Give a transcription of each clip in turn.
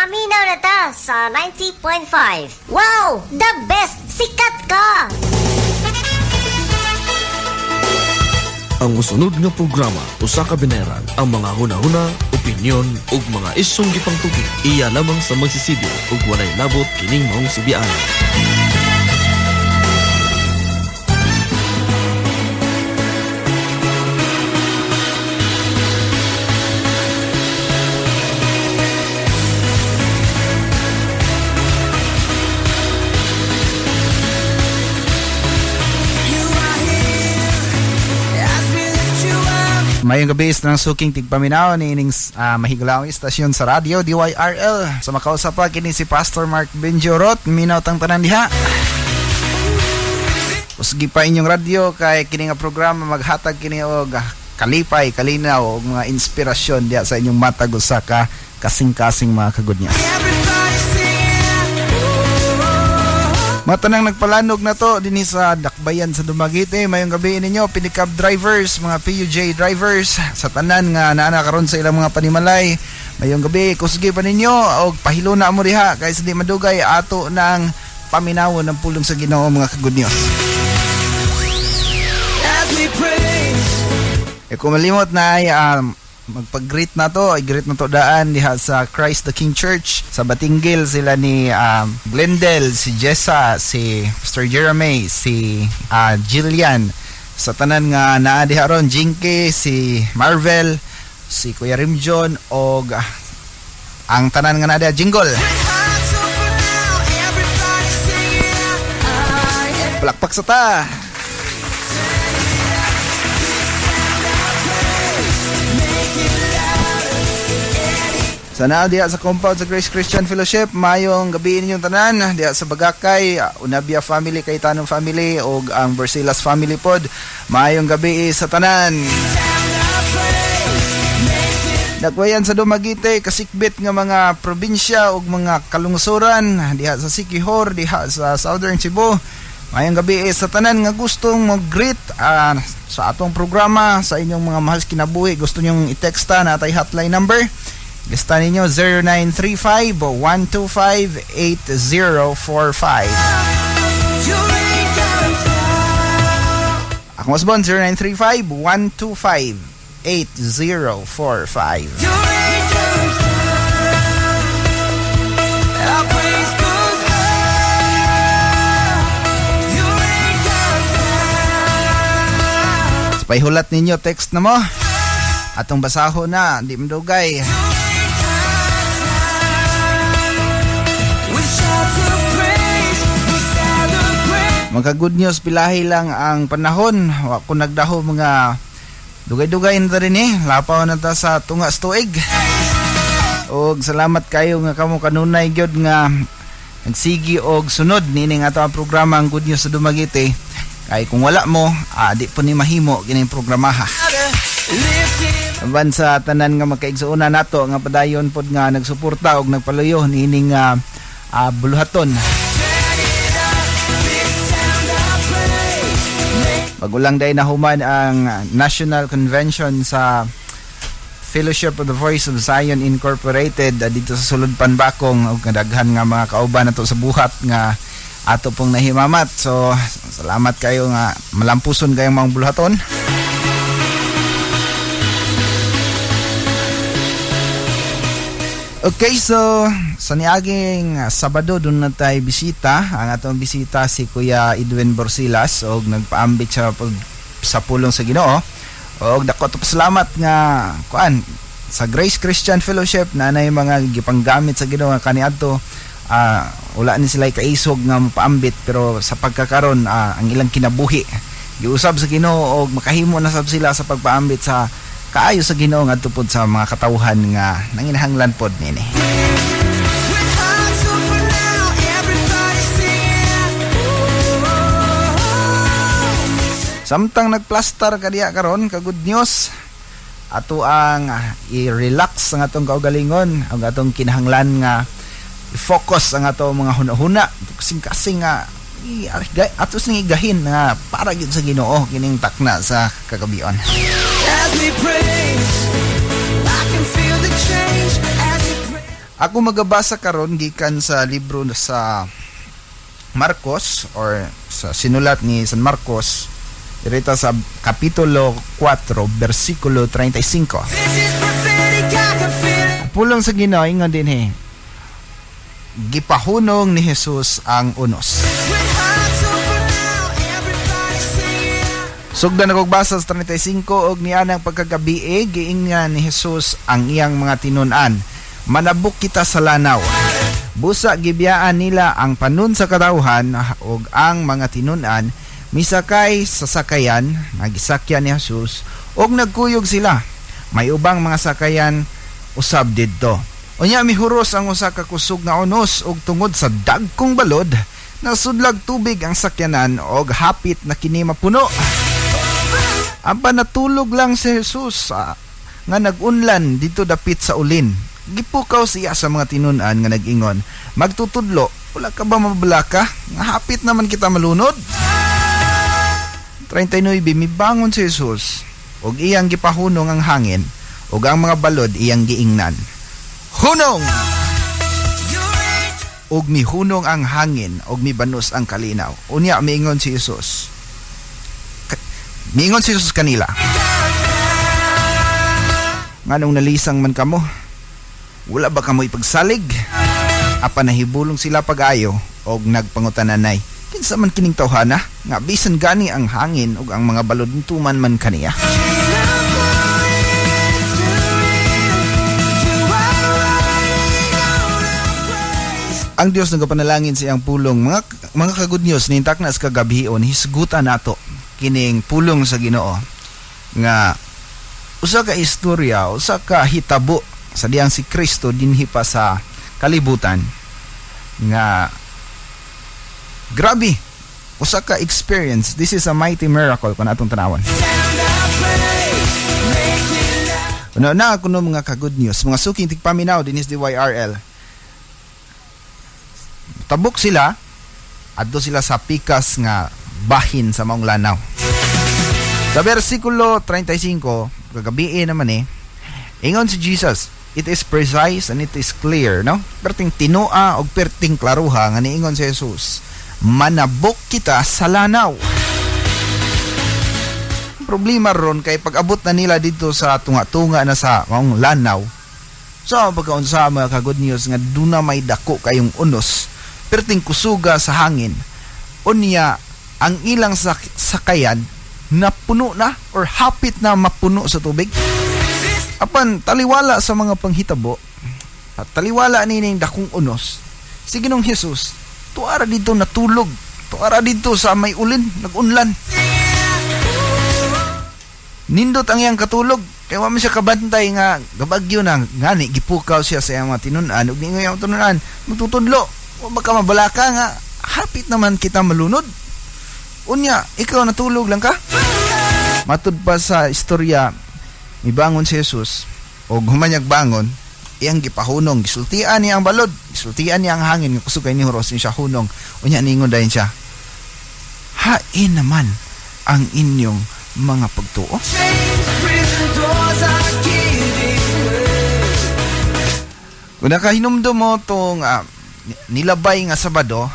Paminaw na ta sa 90.5. Wow! The best! Sikat ka! Ang musunod nga programa usa ka bineran ang mga hunahuna, opinyon ug mga isyong gipangtuki iya lamang sa magsisibi ug walay labot kining maong sibian. Mayong gabi is ng suking tigpaminaw ni ining mahigalaong istasyon sa radyo DYRL. Sa makausap pa kini si Pastor Mark Benjorot, minaw tang tanan diha. Usgi pa inyong radyo kay kini nga programa maghatag kini og kalipay, kalinaw og mga inspirasyon diha sa inyong matag usa ka kasing-kasing mga kagudnya. Matanang nagpalanog na to dinhi sa Dakbayan sa Dumaguete. Mayong gabi ninyo pinicab drivers, mga PUJ drivers sa tanan nga naa na karon sa ilang mga panimalay. Mayong gabi kusgi pa ninyo og pahiluna mo diha kay sa di madugay ato nang paminawon ng pulong sa Ginoo, mga ka-good news. E kung malimot na ay magpag-greet na to, i-greet na to daan diha sa Christ the King Church sa Batinggil, sila ni Glendale, si Jessa, si Mr. Jeremy, si Jillian, sa tanan nga naa diha ron, Jinky, si Marvel, si Kuya Rimjon og ang tanan nga naa diha, Jingle. Palakpak sa ta. Sana diha sa compound sa Grace Christian Fellowship, mayong gabi ninyong tanan diha sa Bagakay, Unabia family, Cayetano family ug ang Borsilas family pod. Mayong gabi sa tanan. Dakbayan sa Dumaguete, kasikbit nga mga probinsya ug mga kalungsuran diha sa Siquijor, diha sa Southern Cebu. Mayong gabi sa tanan nga gustong mag-greet sa atong programa, sa inyong mga mahal sa kinabuhi, gusto nyong i-texta na atay hotline number. Gasta ninyo 0935-125-8045. Ako mas bon, 0935-125-8045. Sa pahihulat ninyo, text na mo. Atong basaho na, di madugay. Mga good news, pilahi lang ang panahon. Wa ko nagdaho mga dugay-dugay na ta rin eh. Lapaw na ta sa tunga sa tuig. Og salamat kayo nga kamo kanunay gyud nga nagsigi og sunod nining ato ang programa ang Good News sa Dumaguete. Kay kung wala mo, di po ni mahimo kining programaha. Aban sa tanan nga magkaigsuonan nato nga padayon pod nga nagsuporta og nagpaluyo nining buluhaton. Bago lang day nahuman ang National Convention sa Fellowship of the Voice of Zion Incorporated dito sa Sulod Panbakong ug daghan nga mga kauban nato sa buhat nga ato pong nahimamat. So salamat kayo nga malampuson kayong mga buluhaton. Okay, so sa niaging Sabado doon na tayo bisita. Ang atong bisita si Kuya Edwin Borsilas og nagpaambit siya sa pulong sa Ginoo. Og dako to pasalamat nga kuan sa Grace Christian Fellowship na nay mga gipanggamit sa Ginoo nga kaniadto wala ni sila kaisog nga mapaambit, pero sa pagkakaron ang ilang kinabuhi giusab sa Ginoo og makahimo na sab sila sa pagpaambit sa kaayo sa Ginoo ngadto pod sa mga katawhan nga nanginahanglan pod nini. Samtang nagplastar ka diha karon ka good news, ato ang i-relax ang atong kaugalingon, ang atong kinahanglan nga i-focus ang atong mga hunahuna, kasing-kasing nga ato sing igahin nga para gyud sa Ginoo kining takna sa kagabion. Ako magabasa karon gikan sa libro sa Marcos or sa sinulat ni San Marcos, direta sa Kapitulo 4, bersikulo 35. Pulong sa Ginoo ingon dinhi: Gipahunong ni Jesus ang unos. Sugdan ako basa sa 35. "Og nianang pagkagabi, giingnan ni Jesus ang iyang mga tinun-an, 'Manabok kita sa lanaw.' Busa gibiyaan nila ang panon sa katawhan ug ang mga tinun-an, misakay sa sakayan nga gisakyan ni Jesus ug nagkuyog sila. May ubang mga sakayan usab didto. Unya mihuros ang usa ka kusog nga unos ug tungod sa dagkong balod, nasudlag tubig ang sakyanan og hapit na kini mapuno. Apan natulog lang si Jesus nga nag-unlan didto dapit sa ulin. Gipukaw siya sa mga tinun-an nga nag-ingon, 'Magtutudlo, wala ka ba mabalaka nga hapit naman kita malunod?' 39. Mibangon si Jesus ug iyang gipahunong ang hangin ug ang mga balod. Iyang giingnan, 'Hunong!' Ug mihunong ang hangin ug mibanos ang kalinaw. Unya miingon si Jesus kanila, 'Nganong nalisang man kamo? Wala ba kamo ipagsalig?' Apan nahibulong sila pag-ayo og nagpangutananay, 'Kinsa man kining tawhana nga bisan gani ang hangin ug ang mga balod tuman man kaniya?'" Ang Dios nagapanalangin sa iyang pulong. Mga ka-good news, nintak na sa kagabhion, hisgutan nato kining pulong sa Ginoo nga usa ka istorya, usa ka hitabo sa diyang si Kristo dinhi pa sa kalibutan nga grabe, usa ka experience. This is a mighty miracle kung atong tanawon. Una na kuno, mga ka-good news, mga suking tigpaminaw dinis DYRL. Tabok sila, adto sila sa pikas nga bahin sa maong lanaw. Sa versikulo 35, kagabi naman eh, ingon si Jesus, it is precise and it is clear, no? Perting tinua og perting klaruha nga niingon si Jesus, "Manabok kita sa lanaw." Ang problema ron kay pag abot na nila dito sa tunga-tunga na sa maong lanaw, so pagkaunsa, mga ka-good news, nga duna may dako kayong unos, perting kusuga sa hangin. Unya ang ilang sakayan napuno na or hapit na mapuno sa tubig. Apan taliwala sa mga panghitabo at taliwala nining dakong unos, si Ginoong Jesus tuara dito natulog, tuara dito sa may ulin nagunlan. Nindot ang iyang katulog kay wa man siya kabantay nga gabagyo na. Ngani gipukaw siya sa iyang mga tinun-an ug niingon iyang tinun-an, "Magtutudlo, wa ba ka mabalaka nga hapit naman kita malunod? Unya ikaw natulog lang ka?" Matud pa sa istorya, mibangon si Jesus og humanyag bangon, iyang gipahunong, gisultian niya ang balod, gisultian niya ang hangin nga kusog kay ni huros siya, "Hunong." Unya ningon dayon siya, "Hain naman ang inyong mga pagtuo?" Prison doors are giving way. Kung nakahinumdum mo tong nilabay nga Sabado,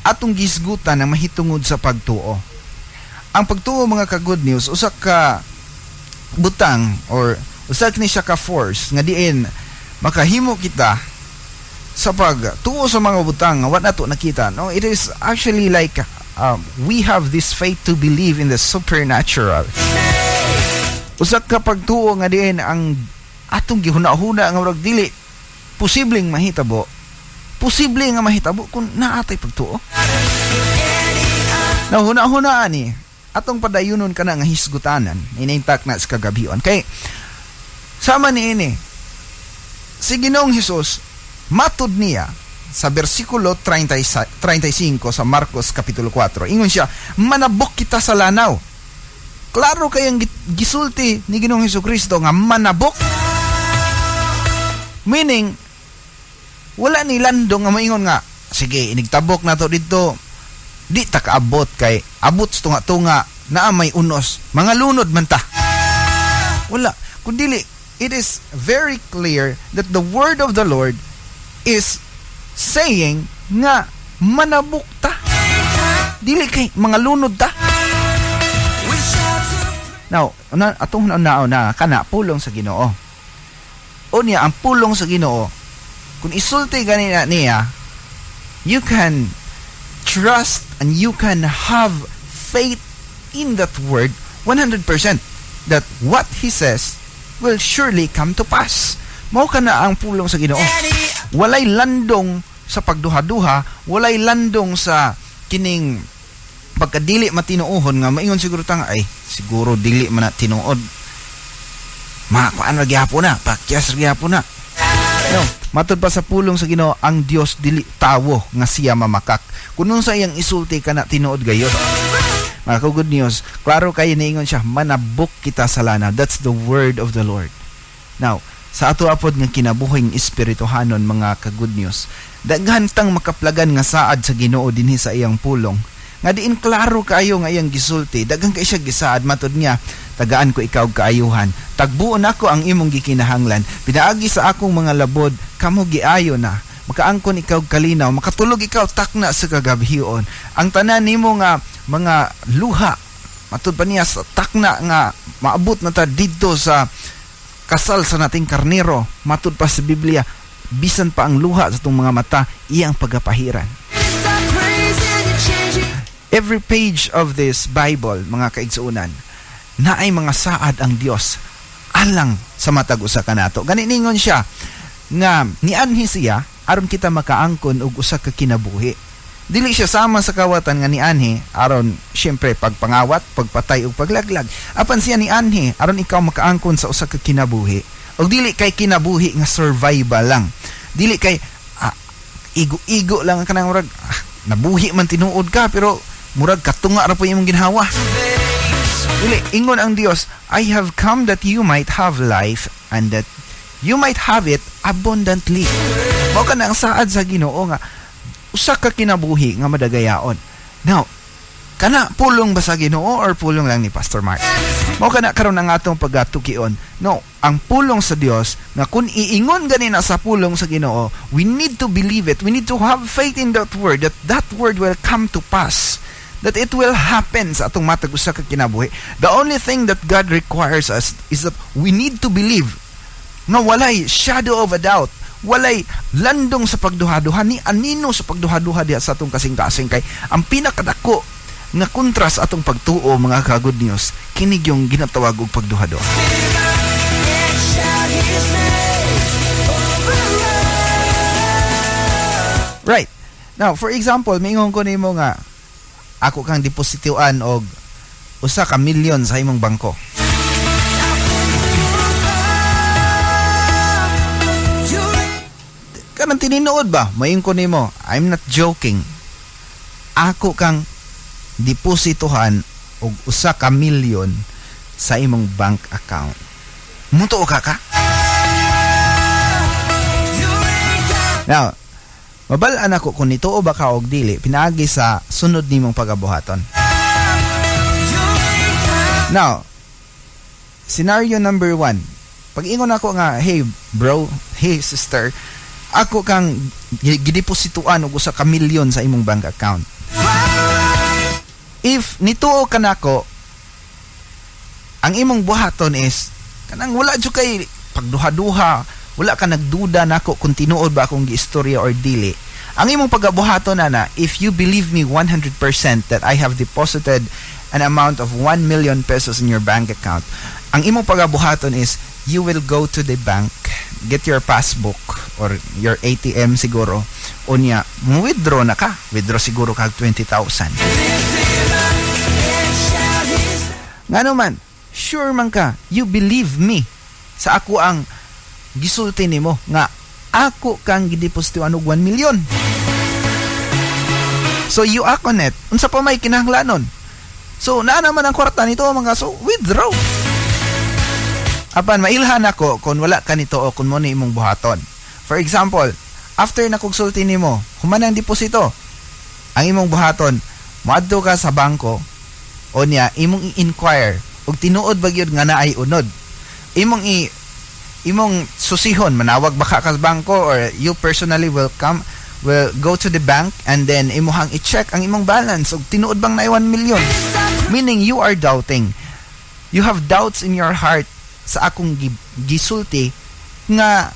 atong gisgutan ang mahitungod sa pagtuo. Ang pagtuo, mga ka-good news, usa ka butang or usa ni siya ka force nga diin makahimo kita sa pagtuo sa mga butang nga wa nato nakita, no? It is actually like we have this faith to believe in the supernatural. Usa ka pagtuo nga diin ang atong gihuna-huna nga murag dili posibleng mahitabo, posible nga mahitabo kung naa tay pagtuo. Nahuna-hunaan ni atong padayunon kana nga hisgutanan inintak na sa kagabion kay sama ni ini si Ginoong Hesus, matud niya sa bersikulo 30, 35 sa Marcos Kapitulo 4, ingon siya, "Manabok kita sa lanaw." Klaro kayang gisulti ni Ginoong Hesus Kristo nga manabok, meaning wala ni landong nga maingon nga, "Sige, inigtabok na to dito, di ta kaabot kay abot sa tunga-tunga naa may unos, mga lunod man ta." Wala, kun dili It is very clear that the word of the Lord is saying nga manabok ta. Dili kay mga lunod ta. With shouts of Now, una, atong una kana pulong sa Ginoo. Unya ang pulong sa Ginoo, kung isulti gani na niya, you can trust and you can have faith in that word 100% that what he says will surely come to pass. Mao kana ang pulong sa Ginoo. Walay landong sa pagduha-duha, walay landong sa kining pagkadili matinuohon nga maingon siguro tang, "Ay, siguro dili man na tinuod, makuan ra gyapon na, pakyas ra gyapon na." No, matud pa sa pulong sa Ginoo, ang Dios dili tawo nga siya mamakak. Kung sa iyang isulti, kana tinuod gayod. Mga ka-good news, klaro kay niingon siya, manabok kita sa lana. That's the word of the Lord. Now, sa ato apod nga kinabuhing espirituhanon, mga ka-good news, daghan tang makaplagan nga saad sa Ginoo dinhi sa iyang pulong. Nga diin klaro kaayo nga iyang gisulti, daghan kay siya gisaad. Matod niya, "Tagaan ko ikaw og kaayuhan. Tagbuon ako ang imong gikinahanglan. Pinaagi sa akong mga labod, kamo giayo na. Makaangkon ikaw og kalinaw, makatulog ikaw takna sa kagabhion. Ang tanan nimo nga mga luha," matud pa niya, sa takna nga maabot na ta didto sa kasal sa nating karnero, matud pa sa Biblia, bisan pa ang luha sa atong mga mata, iyang pagapahiran. Stop praising you, changing. Every page of this Bible, mga kaigsuunan, naay mga saad ang Dios alang sa matag usa kanato. Gani ningon siya nga nianhi siya aron kita makaangkon og usa ka kinabuhi. Dili siya sama sa kawatan nga nianhi aron syempre pagpangawat, pagpatay ug paglaglag. Apan siya nianhi aron ikaw makaangkon sa usa ka kinabuhi. Og dili kay kinabuhi nga survival lang. Dili kay igo-igo lang ang kanang murag nabuhi man tinuod ka pero murag katunga ra po imong ginhawa. Dili, ingon ang Dios, "I have come that you might have life and that you might have it abundantly." Mao kana ang saad sa Ginoo nga usa ka kinabuhi nga madagayaon. Now, kana pulong ba sa Ginoo or pulong lang ni Pastor Mark? Mao kana karon ang atong pagatukion. No, ang pulong sa Dios nga kung iingon gani na sa pulong sa Ginoo, we need to believe it. We need to have faith in that word, that that word will come to pass, that it will happen sa atong matag usa ka kinabuhi. The only thing that God requires us is that we need to believe nga walay shadow of a doubt, walay landong sa pagduha-duha ni anino sa pagduha-duha diha sa atong kasing-kasing, kay ang pinakadako nga kontra sa atong pagtuo, mga ka-good news, kini yung ginatawag og pagduha-duha. And shout his name over Right. Now, for example, maingon ko nimo nga ako kang deposituan og 1 ka milyon sa imong bangko. You're Kanang tinuod ba? Maingon ko nimo, I'm not joking. Ako kang depositohan og 1 ka milyon sa imong bank account. Mutuo ka ka? Now, mabal-an ako kung nituo ba ka og dili pinaagi sa sunod nimong pagabuhaton. Now, scenario number 1. Pag ingon ako nga, "Hey bro, hey sister, ako kang gideposituan og 1 ka milyon sa imong bank account." If nituo ka nako, ang imong buhaton is kanang wala jud kay pagduha-duha, wala ka nagduda nako kung tinuod ba akong giistorya or dili. Ang imong pagabuhaton na, if you believe me 100% that I have deposited an amount of 1 million pesos in your bank account, ang imong pagabuhaton is you will go to the bank, get your passbook or your ATM siguro, unya withdraw na ka. Withdraw siguro kag 20,000. Ngano man, sure man ka, you believe me sa ako ang gisulti nimo nga ako kang gideposituan og 1 million. So you act on it. Unsa pa may kinahanglanon? So naa naman ang kwarta nito mga, so withdraw. Apan mailhan ako kung wala ka nito o kung mo ni imong buhaton. For example, after na kog sulti nimo, human ang deposito. Ang imong buhaton, moadto ka sa bangko o niya imong i-inquire og tinuod ba gyud nga naay unod. Imong i Imong susihon, manawag ba ka sa bangko or you personally will go to the bank and then imuhang i-check ang imong balance ug tinuod bang na 1 million? Meaning you are doubting. You have doubts in your heart sa akong gisulti nga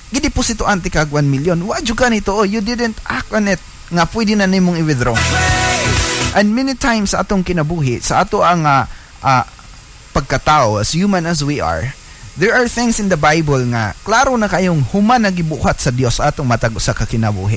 gidepositoan ti kag 1 million. Wa jud ka nito, oh, you didn't act on it nga pwede na nimong i-withdraw. And many times sa atong kinabuhi, sa ato ang pagkatao, as human as we are, there are things in the Bible nga klaro na kayong human na gibuhat sa Dios atong matag usa ka kinabuhi.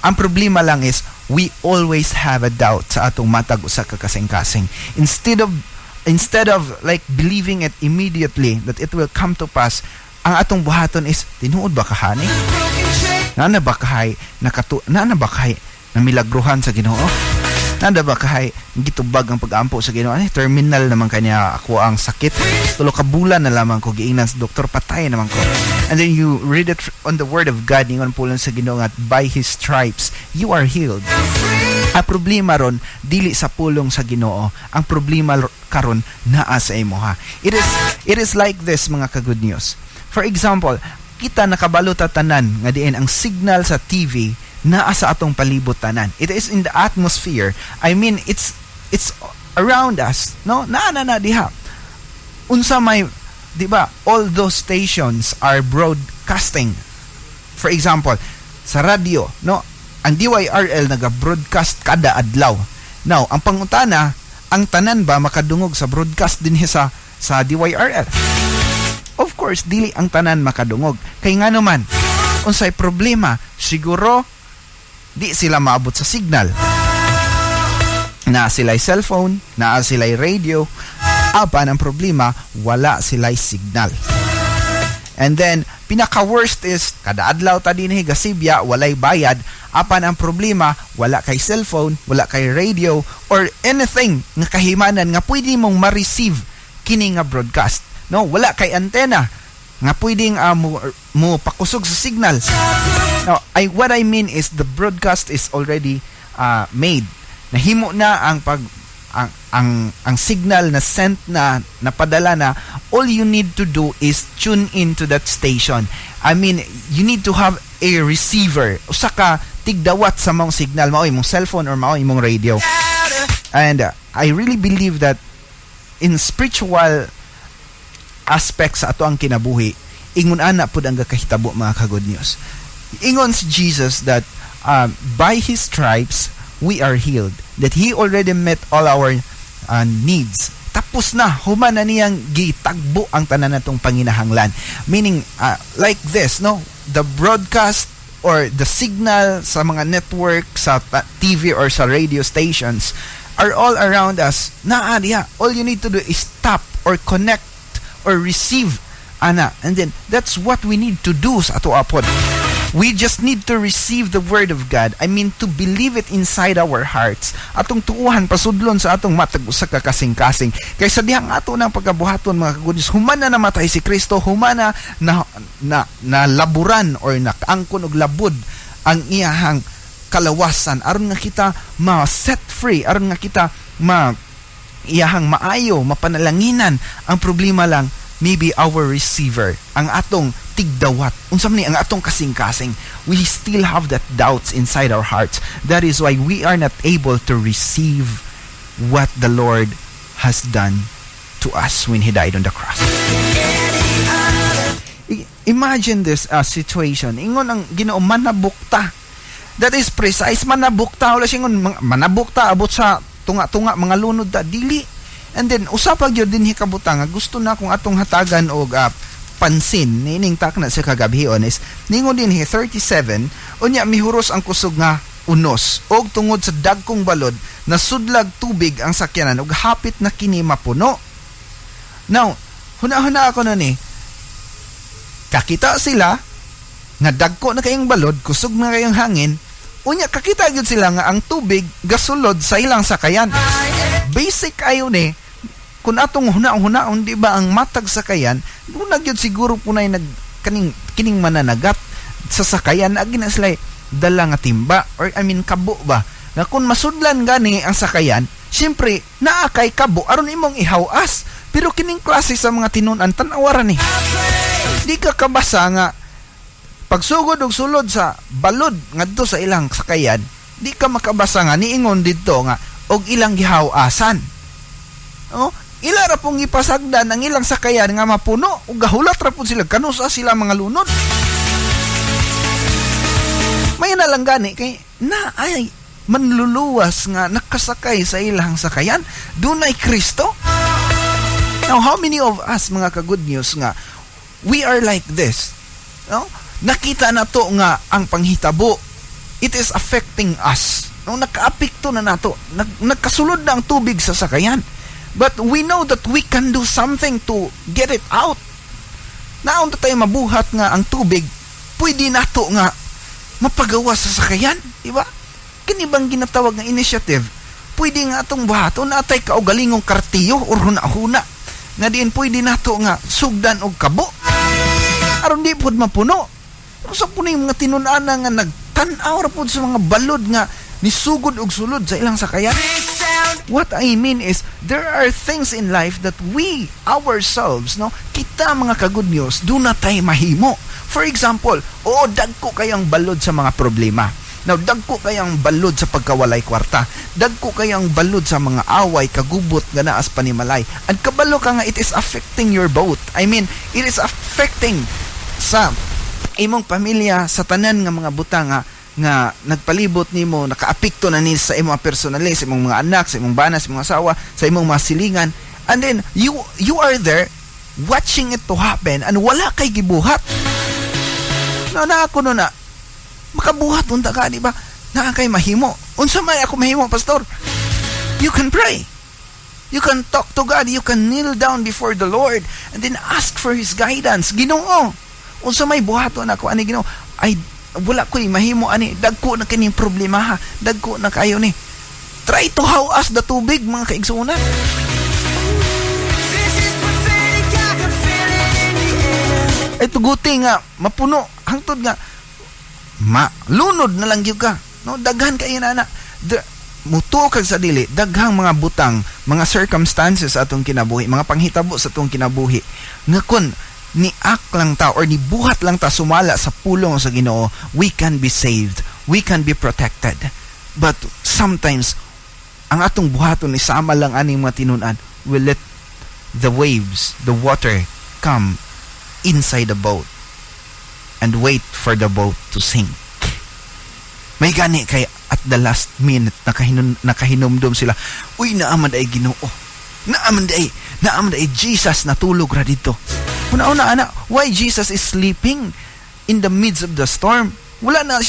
Ang problema lang is we always have a doubt sa atong matag usa ka kasing-kasing. Instead of like believing it immediately that it will come to pass, ang atong buhaton is, "Tinuod ba kahani? Nana ba kahay nakatu nana ba kahay namilagruhan sa Ginoo? Nana ba kahay gitubag ang pag-ampo sa Ginoo? Ay, terminal naman kanya ako ang sakit. 3 ka bulan na lamang ko, giingnan sa doktor, patay naman ko." And then you read it on the Word of God, ningon pulong sa Ginoo nga by His stripes you are healed. Ang problema ron dili sa pulong sa Ginoo. Ang problema karon naa sa imo ha. It is like this, mga ka-good news. For example, kita nakabalo ta tanan nga diin ang signal sa TV naa sa atong palibot tanan. It is in the atmosphere. I mean, it's around us, no? Naa na na diha. Unsa may, di ba, all those stations are broadcasting. For example, sa radyo, no? Ang DYRL naga-broadcast kada adlaw. Now, ang pangutana, ang tanan ba makadungog sa broadcast dinhi sa DYRL? Of course, dili ang tanan makadungog. Kay nga naman, unsay problema? Siguro di sila maabot sa signal. Naa sila'y cellphone, naa sila'y radio, apan ang problema, wala sila'y signal. And then, pinaka-worst is, kada adlaw ta dinhi gasibya, walay bayad, apan ang problema, wala kay cellphone, wala kay radio, or anything nga kahimanan nga pwede mong ma-receive kini nga broadcast. No, wala kay antena nga pwedeng mo pakusog sa signal. Now, what I mean is the broadcast is already made. Nahimo na ang pag ang signal na sent na, napadala na. All you need to do is tune into that station. I mean, you need to have a receiver, usa ka tigdawat sa mong signal, mao imong cellphone or mao imong radio. And I really believe that in spiritual aspects sa ato ang kinabuhi, ingon ana pud ang gakahitabo, mga ka-good news. Ingon si Jesus that by His stripes we are healed, that He already met all our needs. Tapos na, human na niyang gitagbo ang tanan natong panginahanglan. Meaning, like this, no, the broadcast or the signal sa mga network, sa TV or sa radio stations are all around us. Naa diha. All you need to do is tap or connect or receive ana, and then that's what we need to do sa ato apod. We just need to receive the Word of God. I mean, to believe it inside our hearts. Atong tuuhan, pasudlon sa atong matag usa ka kasing-kasing. Kaysa dihang ato ng pagkabuhaton, mga ka-goodies, human na namatay si Kristo, human na na, na, na laburan or nakaangkon og labud ang iyahang kalawasan aron nga kita ma-set free, aron nga kita ma iyahang maayo, mapanalanginan. Ang problema lang, maybe our receiver, ang atong tigdawat, unsa man ni ang atong kasing-kasing, we still have that doubts inside our hearts. That is why we are not able to receive what the Lord has done to us when He died on the cross. Imagine this situation. Ingon ang Ginoo, "Manabok ta." That is precise, manabok ta. Wala siya ingon, manabok ta, abot sa tunga-tunga, mga lunod ta. Dili. And then, usa pa gyud din hikabutang nga gusto na kung atong hatagan og pansin niining takna sa kagabhion is ningon din hi 37, "Unya mihuros ang kusog nga unos og tungod sa dagkong balod nasudlag tubig ang sakyanan ug hapit na kini mapuno." Now, huna-huna ako nun eh. Kakita sila nga dagko na kayong balod, kusog na kayong hangin, unya kakita gyud sila nga ang tubig gasulod sa ilang sakayan. Basic ayo ni kung atong huna-hunaon, di ba, ang matag sakayan, duna gyud siguro punay nag kaning kining mananagat sa sakayan, agi na sila dala nga timba or, I mean, kabo ba na kung masudlan gani ang sakayan, siyempre naa kay kabo aron imong ihawas. Pero kining klase sa mga tinunan, tan-awa ra ni. Di ka kabasa nga pagsugod og sulod sa balod ngadto sa ilang sakayan, di ka makabasa nga niingon didto nga og ilang gihaw-asan. Oh, ila ra pong ipasagdan ang ilang sakayan nga mapuno ug gahulat ra pud sila kanusa sila mga lunod. May na lang gani kay na ay manluluwas nga nakasakay sa ilang sakayan, dunay Kristo. Now, how many of us, mga ka-good news, nga we are like this? No? Nakita na to nga ang panghitabo, it is affecting us. No, nakaapekto na nato. Nagkasulod na ang tubig sa sakayan. But we know that we can do something to get it out. Naunta tayo mabuhat nga ang tubig, pwede nato nga mapagawa sa sakayan, di ba? Kini bang ginatawag nga initiative? Pwede nga atong buhaton, natay kaugalingong kartiyo or huna-huna nga diin pwede nato nga sugdan og kabo aron di pod mapuno. Sa puno yung mga tinun-an nga nagtan-aw ra pod sa mga balod nga nisugod og sulod sa ilang sakayan. What I mean is, there are things in life that we ourselves, no, kita mga ka-good news, duna tay mahimo. For example, oo, dagko kayang balod sa mga problema. Now, dagko kayang balod sa pagkawalay kwarta. Dagko kayang balod sa mga away, kagubot nga naa sa panimalay. And kabalo ka nga it is affecting your boat. I mean, it is affecting sa imong pamilya, sa tanan nga mga butang nga nagpalibot nimo, nakaapekto na ni sa imong personally, sa imong mga anak, sa imong bana, sa imong asawa, sa imong mga silingan. And then you are there watching it to happen and wala kay gibuhat. No, na ako no na makabuhat unta ka, di ba? Naa kay mahimo. Unsa may ako mahimo, pastor? You can pray. You can talk to God. You can kneel down before the Lord and then ask for His guidance. Ginoo, unsa may buhaton ako ani, Ginoo? Ay, wala ko'y mahimo ani. Dagko na kining problema ha. Dagko na kayo ni. Try to haw-as the tubig, mga kaigsuonan. This is prophetic, I can feel it in the air. Ay tuguti nga mapuno hangtod nga malunod na lang gyud ka, no? Daghan kay na mutuo kag sa dili, daghang mga butang, mga circumstances sa atong kinabuhi, mga panghitabo sa atong kinabuhi nga kun ni act lang ta or ni buhat lang ta sumala sa pulong sa Ginoo, we can be saved, we can be protected. But sometimes ang atong buhaton ni sama lang aning mga tinun-an, we let the waves, the water come inside the boat and wait for the boat to sink. May gani kay at the last minute nakahinumdum sila, "Uy, naa man ay Ginoo. Naa man ay Jesus, natulog ra dito." Una-una ana, why Jesus is sleeping in the midst of the storm? Wala na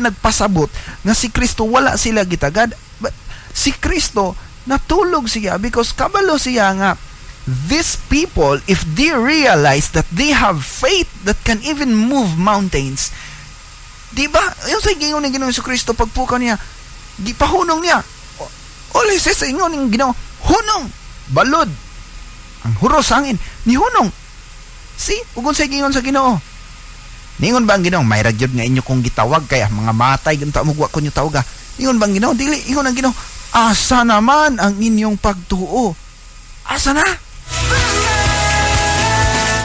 nagpasabot nga si Kristo wala sila gitagad. But si Kristo natulog siya because kabalo siya nga these people, if they realize that they have faith that can even move mountains, di ba? Yung sa gingon ni Ginoong Kristo, pagpukaw niya, gipahunong niya. All he says sa ingon ng Ginoo, "Hunong, balod." Ang huros hangin, ni hunong. See, ug unsay gingon sa Ginoo? Ningon ba ang Ginoo, "May ra gyud nga inyo kong gitawag kaya mga matay ganto mo, wa ko nyo tawag"? Ingon ba ang Ginoo? Dili, ingon ang Ginoo, "Asa naman ang inyong pagtuo? Asa na?"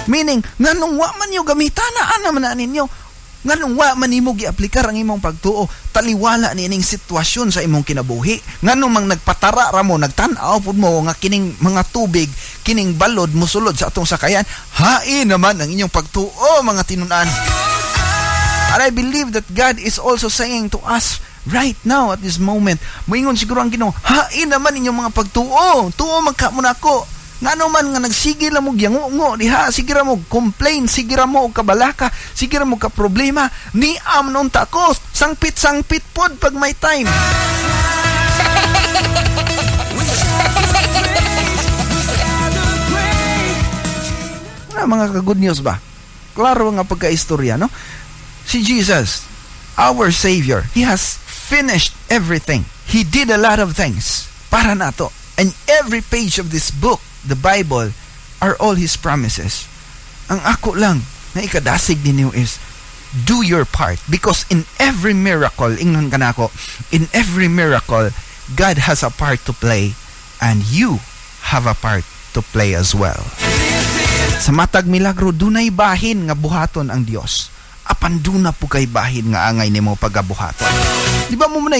Meaning, nganong wa man niyo gamita na ana man na ninyo? Nganong wa man nimo giaplikar ang imong pagtuo, taliwala ni ining sitwasyon sa imong kinabuhi? Nganong mang nagpatara ra mo, nagtan-aw pud mo nga kining mga tubig, kining balod musulod sa atong sakayan, hain naman ang inyong pagtuo, mga tinun-an? And I believe that God is also saying to us right now at this moment, moingon siguro ang Ginoo, "Hain naman inyong mga pagtuo. Tuo man ka mo nako. Ngano man nga nagsige lang mo yango diha, sige ra mo complain, sige ra mo og kabalaka, sige ra mo ka problema, ni am nun ta ko, sangpit-sangpit pod pag may time." We shout the praise, we celebrate. Ano mga ka-good news ba? Klaro nga pagka-istorya, no? Si Jesus, our Savior, He has finished everything. He did a lot of things para nato. And every page of this book, the Bible, are all His promises. Ang ako lang na ikadasig ninyo is do your part, because in every miracle, ingnon kanako, in every miracle, God has a part to play and you have a part to play as well. Sa matag milagro, dunay bahin nga buhaton ang Dios. Apan duna po kay bahin nga angay nimo pagabuhaton. Di ba mo na